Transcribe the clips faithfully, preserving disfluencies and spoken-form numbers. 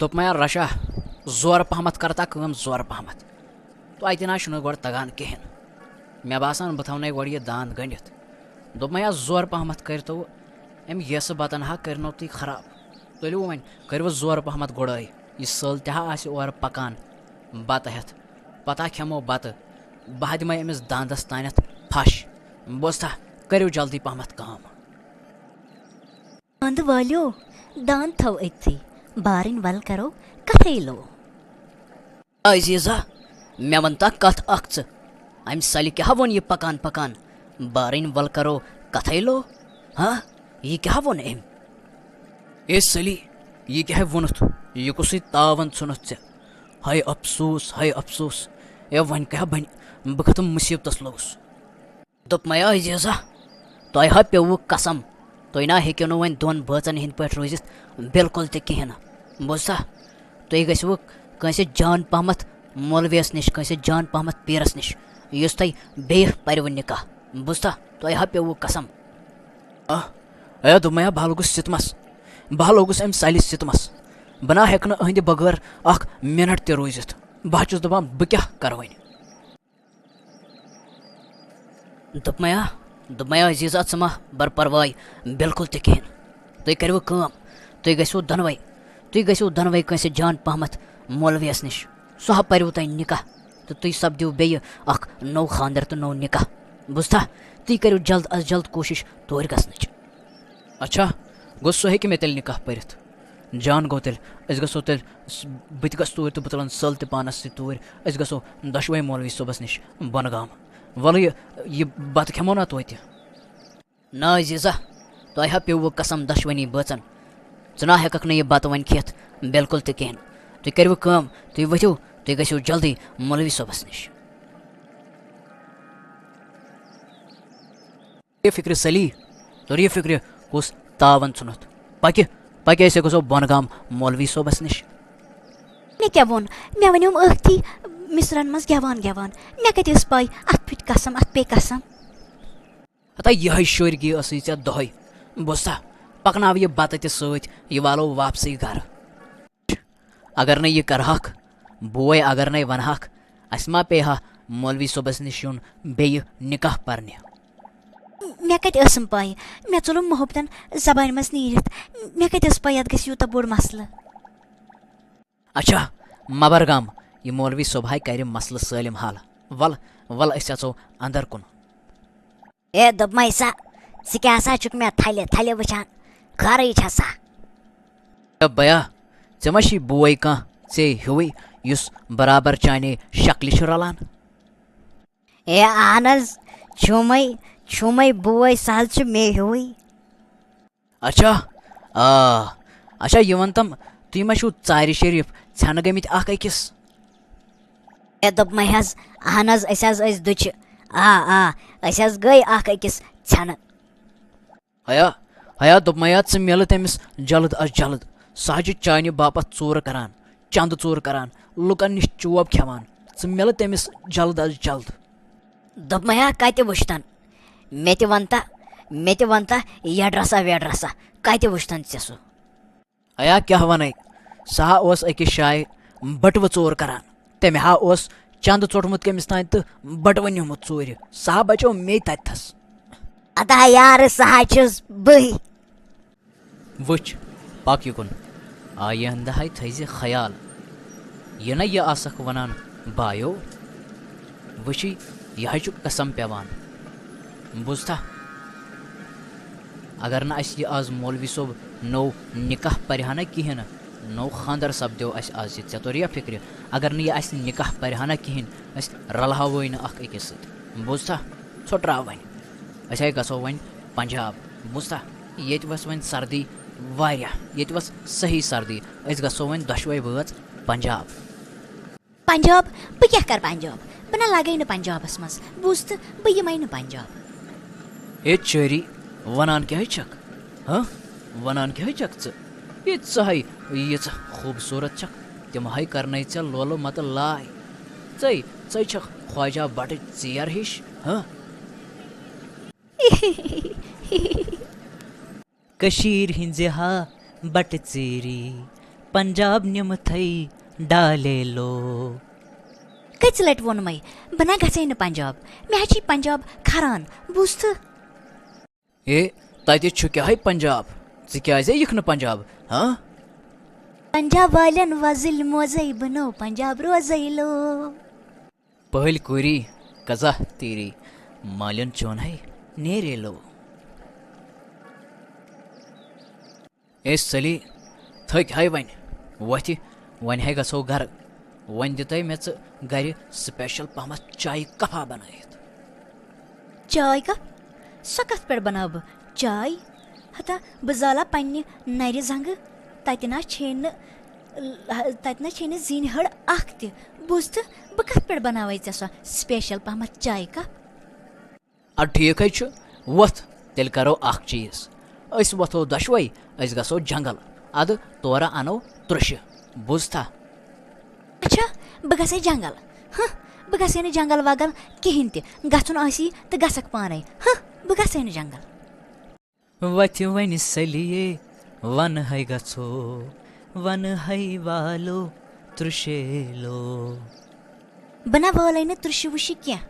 دوٚپمَے، "رشا، زورٕ پہمتھ کر تا کٲم، زورٕ پہمتھ۔ توتہِ نہ چھُنہٕ گۄڈٕ تگان کِہیٖنۍ۔ مےٚ باسان، بہٕ تھاونَے گۄڈٕ یہِ داند گٔنڈِتھ۔" دوٚپمَے، "آ، زورٕ پہمتھ کٔرۍتو، أمۍ گیسہٕ بتن ہا کٔرنو تُہۍ خراب۔ تُلِو وۄنۍ، کٔرِو زورٕ پہمتھ گُڑٲے۔ یہِ سٲل تہِ ہا آسہِ اورٕ پکان بتہٕ ہٮ۪تھ۔ پتہٕ ہا کھٮ۪مو بتہٕ۔ بہٕ ہا دِمَے أمِس داندس تانٮ۪تھ پھش۔ بوزتھا، کٔرِو جلدی پہمتھ کٲم۔" داند والیو، داند تھو أتھی، بارٕنۍ ول کرو کتھے لو۔ عزیزا، مےٚ ون تا کتھ اکھ ژٕ۔ امہِ سلہِ کیٛاہ ووٚن یہِ پکان پکان؟ بارٕنۍ ول کرو کتھے لو۔ ہاں، یہِ کیٛاہ ووٚن أمۍ؟ اے سلی، یہِ کیٛاہ ووٚنُتھ؟ یہِ کُسٕے تاوَن ژھُنُتھ ژےٚ؟ ہاے افسوس، ہاے افسوس۔ اے وۄنۍ کیٛاہ بنہِ؟ بہٕ کتھ مُصیبتس لوٚگُس۔ دوٚپمَے، عزیزا، تۄہہِ ہا پیوٚوُ قسم، تُہۍ نہ ہیٚکِو نہٕ وۄنۍ دۄن بٲژن ہِنٛدۍ پٲٹھۍ روٗزِتھ بِلکُل تہِ کِہیٖنۍ نہٕ۔ بوٗزتھا؟ تُہۍ گٔژھِوٕ کٲنٛسہِ جان پہمتھ مولویَس نِش، کٲنٛسہِ جان پہمتھ پیٖرس نِش، یُس تۄہہِ بیٚیہِ پَرِوٕ نِکاح۔ بوٗزتھا؟ تۄہہِ ہا پیوٚوُ قسم۔ آ، اے دوٚپمَے ہا، بہٕ ہا لوٚگُس سِتمَس، بہٕ ہا لوٚگُس اَمہِ سَلہِ سِتمَس۔ بہٕ نہ ہیٚکہٕ نہٕ أہٕنٛدِ بغٲر اَکھ مِنٹ تہِ روٗزِتھ۔ بہٕ ہا چھُس دَپان، بہٕ کیٛاہ کَرٕ وۄنۍ؟ دوٚپمَے ہا، دوٚپمَے ہا، عزیزا، ژٕ مہ بَر پَرواے بِلکُل تہِ کِہیٖنۍ۔ تُہۍ کٔرِو کٲم، تُہۍ گٔژھِو دۄنوَے، تُہۍ گٔژھِو دۄنوَے کٲنٛسہِ جان پہمتھ مولویَس نِش۔ سُہ ہا پَرِوٕ تۄہہِ نِکاح تہٕ تُہۍ سَپدِو بیٚیہِ اَکھ نوٚو خانٛدر تہٕ نوٚو نِکاح۔ بوٗزتھا؟ تُہۍ کٔرِو جلد از جلد کوٗشِش توٗرۍ گژھنٕچ۔ اچھا، گوٚو سُہ ہیٚکہِ مےٚ تیٚلہِ نِکاح پٔرِتھ؟ جان گوٚو تیٚلہِ، أسۍ گژھو تیٚلہِ س-، بہٕ تہِ گژھٕ توٗرۍ تہٕ بہٕ تُلَن سٲل تہِ پانَس سۭتۍ توٗرۍ۔ أسۍ گژھو دۄشوَے مولوی صٲبَس نِش بۄنہٕ گام۔ وَلہٕ یہِ، یہِ بَتہٕ کھٮ۪مو نا توتہِ؟ نہ عزیزا، تۄہہِ ہا پیوٚوُ قسم دۄشوٕنی بٲژَن۔ ژٕ نہ ہٮ۪کَکھ نہٕ یہِ بَتہٕ وۄنۍ کھٮ۪تھ بِلکُل تہِ کِہیٖنۍ۔ تُہۍ کٔرِو کٲم، تُہۍ ؤتھِو، تُہۍ گٔژھِو جلدی مولوی صٲبَس نِش۔ یہِ فِکرِ سلی، توٚر یہِ فِکرِ کُس تاوَن ژھُنُتھ؟ پَکہِ، پَکہِ أسۍ گژھو بۄنہٕ گام مولوی صٲبَس نِش۔ مےٚ کیٛاہ ووٚن؟ مےٚ وَنیوم ٲکھتی مِصرَن منٛز گٮ۪وان گٮ۪وان۔ مےٚ کَتہِ ٲس پَے اَتھ پھُٹہِ قسم، اَتھ پیٚیہِ قسم؟ ہتا یِہے شُرۍ گی ٲسٕے ژےٚ دۄہے۔ بوزتھا، پکناو یہِ بتہٕ تہِ سۭتۍ، یہِ والو واپسٕے گرٕ۔ اگر نہٕ یہِ کرہکھ، بوے، اگر نَے ونہکھ، اسہِ ما پیٚیہِ ہا مولوی صٲبس نِش یُن بیٚیہِ نکاح پرنہِ؟ مےٚ کتہِ ٲسٕم پاے؟ مےٚ ژوٚلُم محبتن زبانہِ منٛز نیٖرِتھ۔ مےٚ کتہِ ٲس پاے یتھ گژھِ یوٗتاہ بوٚڑ مسلہٕ؟ اچھا، مبر غم، یہِ مولوی صٲب ہاے کرِ مسلہٕ سٲلِم حل۔ ول، ول أسۍ اژو اندر کُن۔ اے دوٚپمَے سا، ژٕ کیٛاہ سا چھُکھ مےٚ تھلہِ تھلہِ وٕچھان؟ خٲرٕے چھا سا؟ اے بیا، ژےٚ ما چھی بوے کانٛہہ ژے ہیوٗوٕے یُس برابر چانے شکلہِ چھُ رلان؟ اے اہن حظ، چھُمَے، چھُمَے بوے، سُہ حظ چھُ مے ہیوٗوٕے۔ اچھا، آ، اچھا، یہِ وَن تَم، تُہۍ ما چھِو ژارِ شریٖف ژھٮ۪نہٕ گٔمٕتۍ اکھ أکِس؟ مےٚ دوٚپمَے حظ، اہن حظ، أسۍ حظ ٲسۍ دُچھِ۔ آ، آ، أسۍ حظ گٔے اکھ أکِس ژھٮ۪نہٕ۔ ہیا، ہیا، دوٚپمَے ہا، ژٕ مِلہٕ تٔمِس جلد از جلد۔ سُہ حظ چھُ چانہِ باپتھ ژوٗرٕ کران، چندٕ ژوٗرٕ کران، لُکن نِش چوب کھٮ۪وان۔ ژٕ مِلہٕ تٔمِس جلد از جلد۔ دوٚپمَے ہا، کتہِ وٕچھتن؟ مےٚ تہِ وَن تا، مےٚ تہِ وَن تا، یڈ رسا ویڈ رسا، کتہِ وٕچھتن ژےٚ سُہ؟ ہیا کیٛاہ وَنَے، سُہ ہا اوس أکِس جایہِ بٔٹوٕ ژوٗر کران۔ تٔمۍ ہا اوس چندٕ ژوٚٹمُت کٔمِس تام تہٕ بٔٹوٕ نیوٗمُت ژوٗرِ۔ سُہ ہا بچیو مے تَتہِ تھَس۔ ادا یارٕ، سُہ ہا چھُس بٕے۔ وٕچھ، پَک یہِ کُن۔ آیندٕ ہاے تھٲیزِ خیال۔ یہِ نہ یہِ آسَکھ وَنان بایو۔ وٕچھی، یہِ ہاے چھُ قسم پٮ۪وان۔ بوٗزتھا؟ اگر نہٕ اَسہِ یہِ آز مولوی صٲب نوٚو نِکاح پَرِ ہا نہ کِہیٖنۍ نہٕ، نوٚو خانٛدر سَپدیو اَسہِ آز یہِ، ژےٚ توٚر یا فِکرِ؟ اگر نہٕ یہِ اَسہِ نِکاح پَرِ ہا نہ کِہیٖنۍ، أسۍ رَلہٕ ہاوٕے نہٕ اَکھ أکِس سۭتۍ۔ بوٗزتھا؟ ژھۄٹراو وۄنۍ۔ أسۍ ہاے گژھو وۄنۍ پنجاب۔ بوٗزتھا؟ ییٚتہِ وَس وۄنۍ سردی واریاہ، ییٚتہِ وَس صحیح سردی۔ أسۍ گژھو وۄنۍ دۄشوَے بٲژ پنجاب۔ پنجاب؟ بہٕ کیٛاہ کَرٕ پنجاب؟ بہٕ نہ لگے نہٕ پنجابس منٛز۔ بوٗز تہٕ، بہٕ یِمے نہٕ پنجاب۔ ہے چٲری، وَنان کیٛاہ چھَکھ؟ ہہ؟ وَنان کیٛاہ چھَکھ ژٕ؟ ییٚتہِ ژٕ ہاے ییٖژاہ خوٗبصوٗرت چھَکھ، تِم ہاے کرنَے ژےٚ لولہٕ مَتہٕ لاے۔ ژَے، ژَے چھَکھ خواجہ بَٹٕچ ژیر ہِش، ہہ؟ کٔشیٖرِ ہِنٛزِ ہا بَٹہٕ ژیٖری، پنجاب نِمتھے ڈالے لو۔ کٔژِ لٹہِ ووٚنمے، بہٕ نہ گژھے نہٕ پنجاب۔ مےٚ حظ چھِ پنجاب کھران، بوٗزتھٕ؟ اے، تتہِ چھُ کیٛاہے پنجاب؟ ژٕ کیٛازے یِکھ نہٕ پنجاب، ہاں؟ پنجاب والٮ۪ن وۄزٕلۍ موزے بنو پنجاب روزے لو۔ پہل کوری، قضا تیری، مالین چون ہے، نیرے لو۔ اے سلی، تھٔکۍ ہاے وۄنۍ، وۄتھِ، وۄنۍ ہے گژھو گرٕ۔ وۄنۍ دِتَے مےٚ ژٕ گرِ special پہمتھ چایہِ کپا بنٲیِتھ۔ چاے کپ؟ سۄ کتھ پٮ۪ٹھ بناوٕ بہٕ چاے؟ ہتا بہٕ زالہ پننہِ نرِ زنگہٕ، تتہِ نہ چھے نہٕ، تتہِ نہ چھے نہٕ زِنۍ ہٕڑ اکھ تہِ۔ بوٗزتھٕ، بہٕ کتھ پٮ۪ٹھ بناوے ژےٚ سۄ special پہمتھ چایہِ کپ؟ اَدٕ ٹھیٖک ہے چھُ، وۄتھ، تیٚلہِ کرو اکھ چیٖز۔ أسۍ وۄتھو دۄشوے، أسۍ گژھو جنگل، اَدٕ تورٕ اَنو ترُشہِ۔ بوٗزتھا؟ اچھا، بہٕ گژھے جنگل؟ ہہ، بہٕ گژھے نہٕ جنگل وگل کِہینۍ تہِ۔ گژھُن آسی تہٕ گژھکھ پانے۔ ہہ، بہٕ گژھے نہٕ جنگل۔ وۄتھِ وۄنۍ سلیے، وَنہٕ ہے گژھو، وَنہٕ ہے والو ترُشے لو۔ بہٕ نہ والے نہٕ ترُشہِ وُشہِ کینٛہہ۔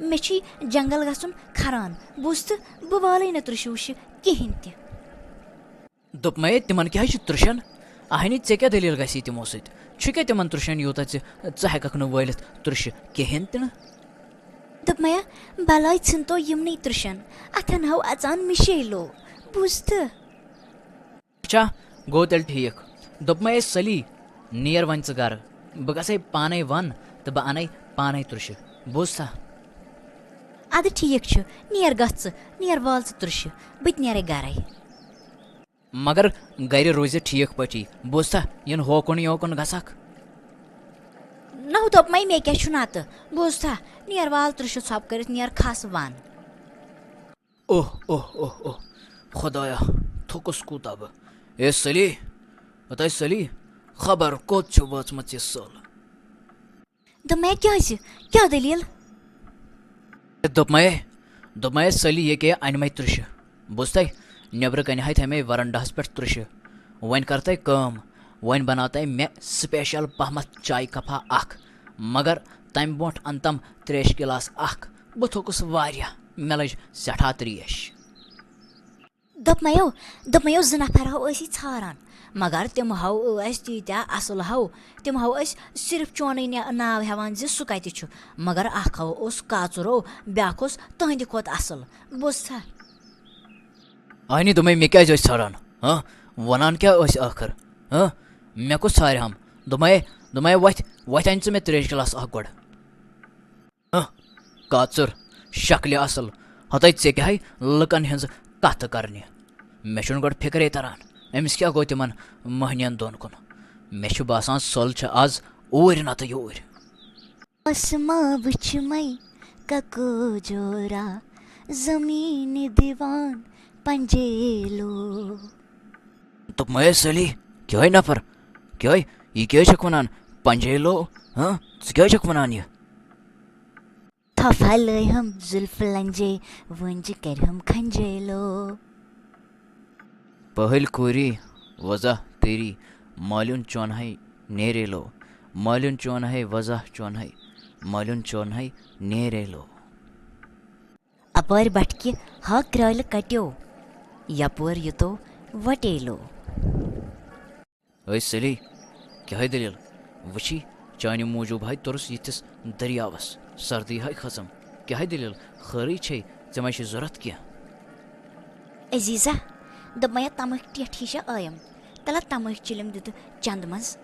مےٚ چھُے جنگل گژھُن کھران۔ بوٗزتھٕ، بہٕ والے نہٕ ترُشہِ وُشہِ کِہینۍ تہِ۔ دوٚپمَے، تِمن کیٛاہ چھُ ترُشن؟ اہنہِ، ژےٚ کیٛاہ دٔلیٖل گژھی تِمو سۭتۍ؟ چھُ کیٛاہ تِمن ترُشن یوٗتاہ ژٕ، ژٕ ہٮ۪ککھ نہٕ وٲلِتھ ترُشہِ کِہینۍ تہِ نہٕ؟ دوٚپمَے، بلاے ژھٕنتو یِمنٕے ترُشن، اتھن ہاو اژان مِشے لو۔ بوٗزتھٕ؟ اچھا، گوٚو تیٚلہِ ٹھیٖک۔ دوٚپمَے، سلی، نیر وۄنۍ ژٕ گرٕ۔ بہٕ گژھے پانے وَن تہٕ بہٕ اَنَے پانے ترُشہِ۔ بوٗزتھا؟ اَدٕ ٹھیٖک چھُ، نیر گژھ ژٕ، نیر وال ژٕ ترُشہِ، بہٕ تہِ نیرے گرے۔ مگر گرِ روٗزِ ٹھیٖک پٲٹھی، بوٗزتھا؟ یِنہٕ ہوکُن یوکُن گژھکھ۔ نہ دوٚپمَے، مےٚ کیٛاہ چھُ نتہٕ؟ بوٗزتھا؟ نیر وال ترُشہِ ژھۄپہٕ کٔرِتھ، نیر کھس وَن۔ اوہ، اوہ، اوہ، اوہ، خۄدایا، تھوٚکُس کوٗتاہ بہٕ۔ اے سلی، ہتے سلی، خبر کوٚت چھِ وٲژمٕژ یہِ سٕل؟ دوٚپمَے، کیٛازِ؟ کیٛاہ دٔلیٖل؟ دوٚپمَے، دوٚپمَے، سلی، ییٚکیٛاہ اَنِمَے ترُشہِ۔ بوٗزتھَے، نیٚبرٕ کَنہِ ہاے تھٲیمَے وَرَنڈاہَس پٮ۪ٹھ ترُشہِ۔ وۄنۍ کَر تَے کٲم، وۄنۍ بَناو تَے مےٚ special پَہمَتھ چایہِ کَپھا اَکھ۔ مگر تَمہِ برونٛٹھ اَن تَم ترٛیشہِ گِلاس اَکھ۔ بہٕ تھوٚکُس واریاہ، مےٚ لٔج سٮ۪ٹھاہ ترٛیش۔ دوٚپمَیو، دوٚپمَیو زٕ نفر ہو ٲسۍ یہِ ژھاران، مگر تِم ہو ٲسۍ تیٖتیٛاہ اَصٕل ہو، تِم ہو ٲسۍ صرف چونٕے نے-، ناو ہٮ۪وان زِ سُہ کَتہِ چھُ، مگر اَکھ ہو اوس کاژُر ہو، بیٛاکھ اوس تٕہٕنٛدِ کھۄتہٕ اَصٕل۔ بوٗزتھا؟ اہنہِ، دوٚپمَے، مےٚ کیٛازِ ٲسۍ ژھاران؟ ہاں؟ وَنان کیٛاہ ٲسۍ ٲخٕر؟ ہاں؟ مےٚ کُس ژھارِ ہم؟ دوٚپمَے، دوٚپمَے، وۄتھ، وۄتھ اَن ژٕ مےٚ ترٛیش گِلاس اَکھ گۄڈٕ۔ ہہ، کاژٕر، شکلہِ اصل، ہتے ژےٚ کیٛاہ ہے لُکن ہٕنٛز کتھ کرنہِ؟ مےٚ چھُنہٕ گۄڈٕ فکرے تران، أمِس کیٛاہ گوٚو تِمن مٔہنِین دۄن کُن۔ مےٚ چھُ باسان، سۄل چھِ از اوٗرۍ نتہٕ یوٗرۍ۔ آسماں وٕچھمَے ککو جورا، زمیٖنہِ دِوان پنجیلو۔ دوٚپمَے، ہے سلی، کیٛاہ ہے نفر؟ کیٛاہ ہے؟ یہِ کیٛاہ چھکھ ونان؟ پنجیلو؟ ہاں؟ ژٕ کیٛاہ چھکھ ونان یہِ؟ تھپھ ہلٲے ہم زُلفہٕ لنجے، وٲنجہِ کرِ ہم کھنجے لو۔ پہل کوری وضع تیری، مالیُن چون ہے نیرے لو۔ مالیُن چون ہے وضع چون ہے، مالیُن چون ہے نیرے لو۔ اپٲرۍ بٹھکہِ ہا کرٛالہِ کٹیو، یپٲرۍ یُتو وٹے لو۔ ہے سلی، کیٛاہ ہے دٔلیٖل؟ وٕچھی، چانہِ موٗجوٗب ہے توٚرُس یِتھِس دٔریاوَس، سردی ہے کھٔژٕم۔ کیٛاہ ہے دٔلیٖل؟ خٲرٕے چھے؟ ژےٚ ما چھے ضوٚرَتھ کینٛہہ؟ عزیزہ، دوٚپمَے، تَمٕکۍ ٹیٹھ ہِشہ ٲیِم، تَلہ تَمٕکۍ چِلِم دِتہٕ چَندٕ منٛز۔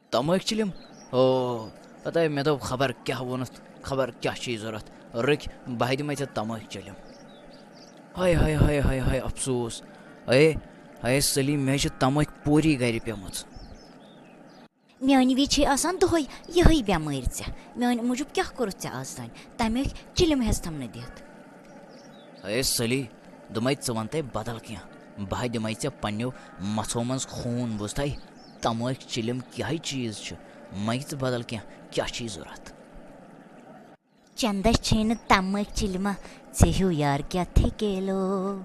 تَمٕکۍ چِلِم؟ او، پتہ مےٚ دوٚپ، خبر کیٛاہ ووٚنُتھ، خبر کیٛاہ چھُے ضوٚرَتھ۔ رُکۍ، بہٕ ہا دِمَے ژےٚ تَمٕکۍ چِلِم۔ ہاے، ہاے، ہاے، ہاے، ہاے، افسوس۔ اے، اے سلیٖم، مےٚ چھِ تَمٕکۍ پوٗری گَرِ پیٚمٕژ۔ میٛانہِ وِزِ چھے آسان دۄہَے یِہوٚے بٮ۪مٲرۍ ژےٚ۔ میٛانہِ موٗجوٗب کیٛاہ کوٚرُتھ ژےٚ آز تام؟ تَمِکۍ چِلِم ہٮ۪ژتھَم نہٕ دِتھ۔ اے سلی، دوٚپمَے، ژٕ وَن تَے بدل کینٛہہ۔ بہٕ ہا دِمَے ژےٚ پنٛنیو مَژھو منٛز خوٗن، بوٗزتھَے؟ تَمٕکۍ چِلِم کیٛاہ چیٖز چھِ؟ مَے ژٕ بدل کینٛہہ، کیٛاہ چھی ضوٚرَتھ؟ چندس چھے نہٕ تمٲکۍ چِلمہ، ژےٚ ہیوٗ یار کیٛاہ تھکیلو۔